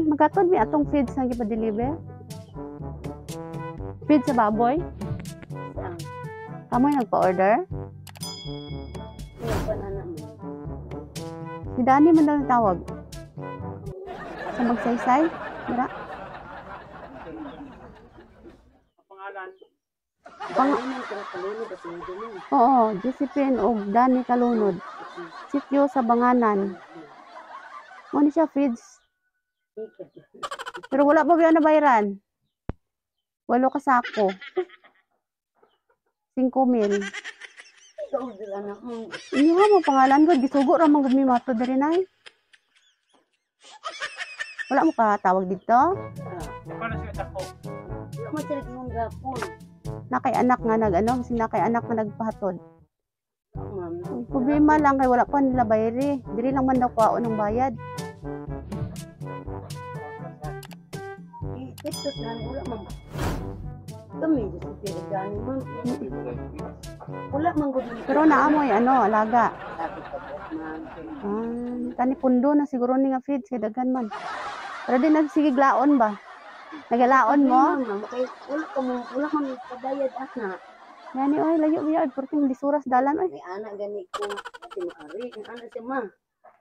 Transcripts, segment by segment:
Magkatod mi atong feeds nga gipa-deliver. Feed sa baboy. Saan? Kamoy nagpa-order. Wala pa na naman. Si Danny man daw tawag. Sa Magsaysay. Mira. Pangalan? Ano man ka kalunod at medyo mo. Oo, Josephine og Danny Kalunod. Sityo sa Banganan. Mo ni siya feeds. Pero wala pa ba na bayaran? Walo ka sako. 5 mil. Ka-order anak mo. Inyo nga mo pangalan ko, gisugo ra man gud mi mato diri, nay. Wala mo ka tawag dito? Paano sila dako? Wala man sila kung gapon. Na kay anak nga nag ano, kasi na kay anak nga nagpahatod. Ma'am. Ang problema lang kay wala pa nila bayri. Diri lang man daw kwaon ng bayad. I-textos na wala man. Kami, Josephine, gani ma'am. Wala man gud. Pero naamoy ano, alaga. Sabi ka po, ma'am. Ah, tani pundo na siguro ni nga feeds kay daghan man. Pero di na sige glaon ba? Nagalaon mo? Ma'am, kay wala ka mo, wala man kabayad ana. Yani oy, layo biya, perting lisuras dalan oy. May anak gani ko, si maari, ang anak siya ma.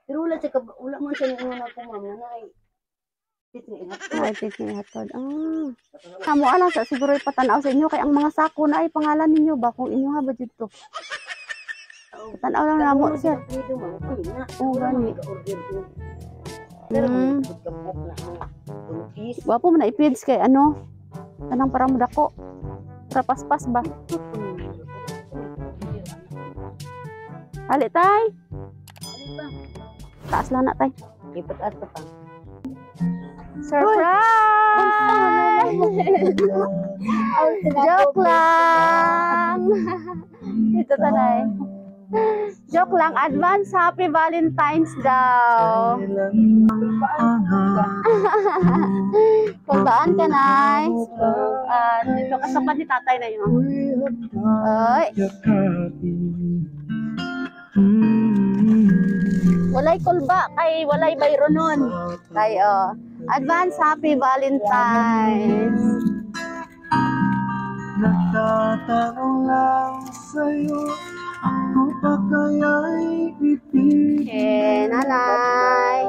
Pero wala siya wala man siya niingon ako ma'am na naay. Tit ni ihatod. Ay, feeds ni hatod. Ah. Amo alang sa siguro ipatanaw sa inyo kay ang mga sako na ay pangalan ninyo ba kung inyo ha ba dito. Patanaw lang namo, sir. Dito ma'am, kami na. Oo, Wala man gani. ka-order ko. Pero kung kapok na ang 2 piece. Gwapo man na i-feeds kay ano. Kanang para mo dako. Para paspas ba? Ali tay. Ano pa? Taas lang na tay. Ipataas pa pa. Surprise! Joke lang! Ito tanay. Joke lang. Advance Happy Valentine's daw. Kulbaan ka, Nay. Ah, dito kasama ni tatay na yun. Ay. Walay kulba kay walay bayro nun. Kay oh. Advance Happy Valentine's. Nagtatanong lang sa'yo, ako pa kaya'y ibig Okay, nanay.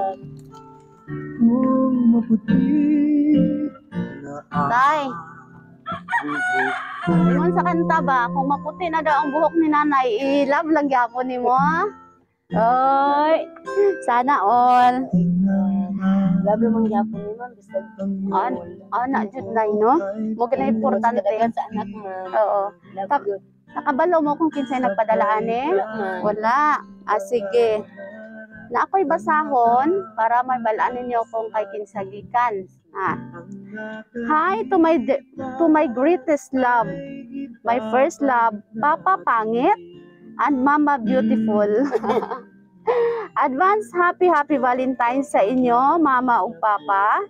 kung maputi na Tay. Ingon sa kanta ba, kung maputi na daw ang buhok ni nanay, i-love lang gyapon nimo. Oy, sana all. Love naman gyapon ni ma'am basta Ana jud nay no. Mo gina importante. Daghan sa anak ma'am. Oo. Love yun. Nakabalo mo kung kinsay nagpadala ani? Wala ma'am. Wala. Ah, sige. Na ako'y basahon para mabalaan ninyo kung kay kinsa gikan. Ah. Hi to my greatest love. My first love, Papa Pangit and Mama Beautiful. Advance happy happy Valentine's sa inyo, Mama ug Papa.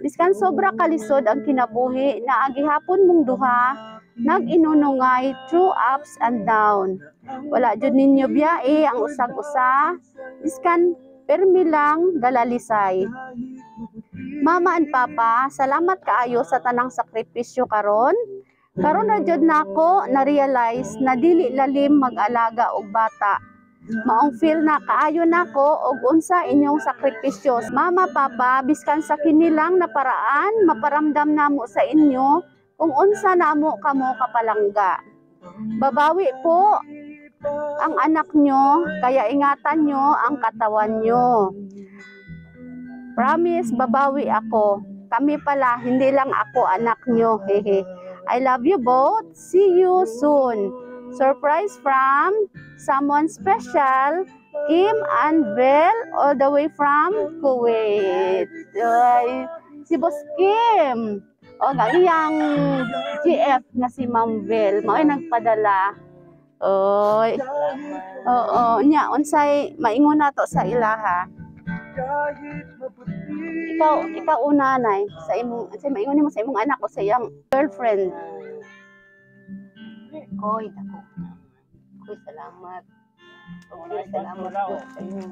Biskan sobra kalisod ang kinabuhi na agihapon mong duha, nag-inunungay through ups and down. Wala jud ninyo biyae ang usag-usa, biskan permi lang galalisay. Mama and Papa, salamat kaayo sa tanang sakripisyo karon. Karon na jud nako na-realize na dili lalim mag-alaga og bata. Maong feel na kaayo nako og unsa inyong sakripisyo. Mama, Papa, biskan sa kini lang na paraan, maparamdam namo sa inyo kung unsa namo kamo kapalangga. Babawi po ang anak nyo, kaya ingatan nyo ang katawan nyo. Promise, babawi ako. Kami pala, hindi lang ako anak nyo. Hehe. I love you both. See you soon. Surprise from someone special, Kim and Belle, all the way from Kuwait. Ay, si Boss Kim. O, ang iyang GF nga si Ma'am Belle. Mao'y nagpadala. Oy. Oo, nya unsay maingon nato sa ilaha? Ikaw, ikaw una nay sa imong sa maingon nimo sa imong anak o sa iyang girlfriend. Koy, dako. Koy, salamat. Okay, salamat po sa inyo.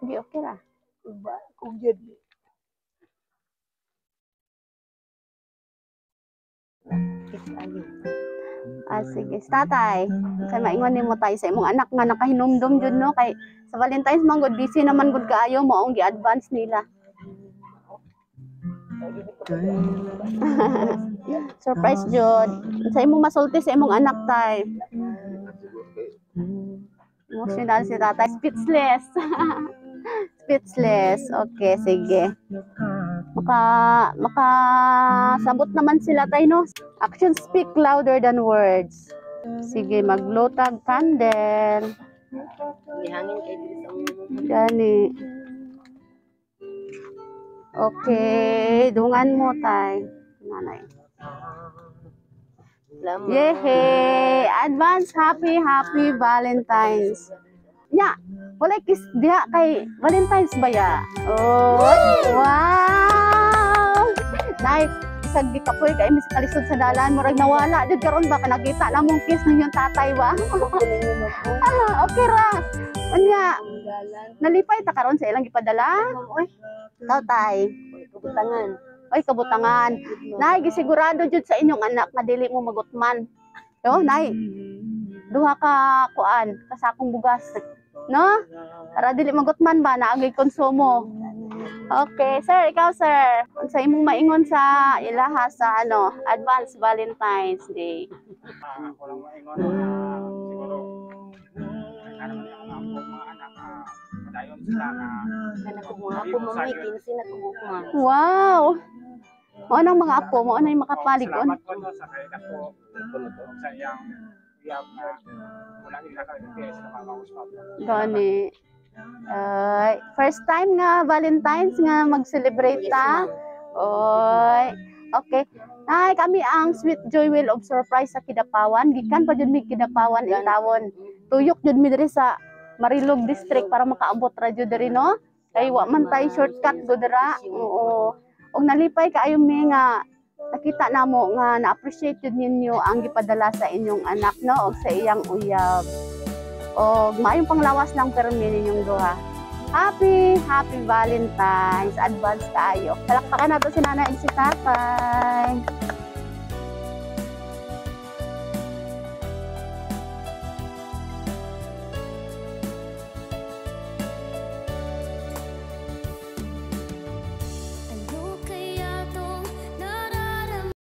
Sige, okay ra. Ba, kung yun. Kiss ayo. Ah, sige. Tatay, kay maingon nimo tayo sa imong anak nga nakahinumdum jud, no, kay sa Valentine's man gud, busy naman gud kaayo mo ang gi-advance nila. Surprise jud. Sa imong masulti sa imong anak, tay? Emotional si tatay. Speechless. Speechless. Okay, sige. Maka sabot naman sila, tay, no? Actions speak louder than words. Sige, mag-blow tag candle. Gihangin kay diri sa among Gani. Okay, dungan mo, tay. Nanay. Salamat. Yehey! Advance happy happy Valentine's. Nya, walay kiss diha kay Valentine's ba ya? Oh, wow! Nay, isag gikapoy kay mi sa kalisod sa dalan, murag nawala jud karon ba ka nakita namong kiss ninyong tatay ba? Ah, okay ra. Unya, nalipay ta karon sa ilang gipadala? Oy, Ikaw, tay. kabutangan. Oy, kabutangan. Nay, gisigurado jud sa inyong anak nga dili mo magutman. Yo, nay. Duha ka kuan, kasakong bugas. No? Para dili magutman ba naagay konsumo. Okay, sir, ikaw, sir. Unsa imong maingon sa ilaha sa ano, advance Valentine's Day? Ah, ako lang maingon na siguro ano man ang mga mga anak, padayon sila nga Kana ko mga ako, ma'am, ay 15 na ko, ma'am. Wow. Mao nang mga apo, mao na yung makapalig-on. Salamat ko, no, sa kay dako ug sa iyang uyab nga wala nila ka sa mga usap. Gani. Ay, first time nga Valentine's nga mag-celebrate Yes, ta. ma'am. Oy. Okay. Nay, kami ang Sweet Joy Wheel of Surprise sa Kidapawan. Gikan pa jud mi Kidapawan intawon. Tuyok jud mi diri sa Marilog District para makaabot ra jud diri, no. Kay wa man tay shortcut do dira. Oo. Og nalipay kaayo mi nga nakita namo nga na-appreciate jud ninyo ang gipadala sa inyong anak, no, og sa iyang uyab. Og maayong panglawas lang permi ninyong duha. Happy, happy Valentine's. Advance tayo. Palakpakan nato si nanay ug si tatay.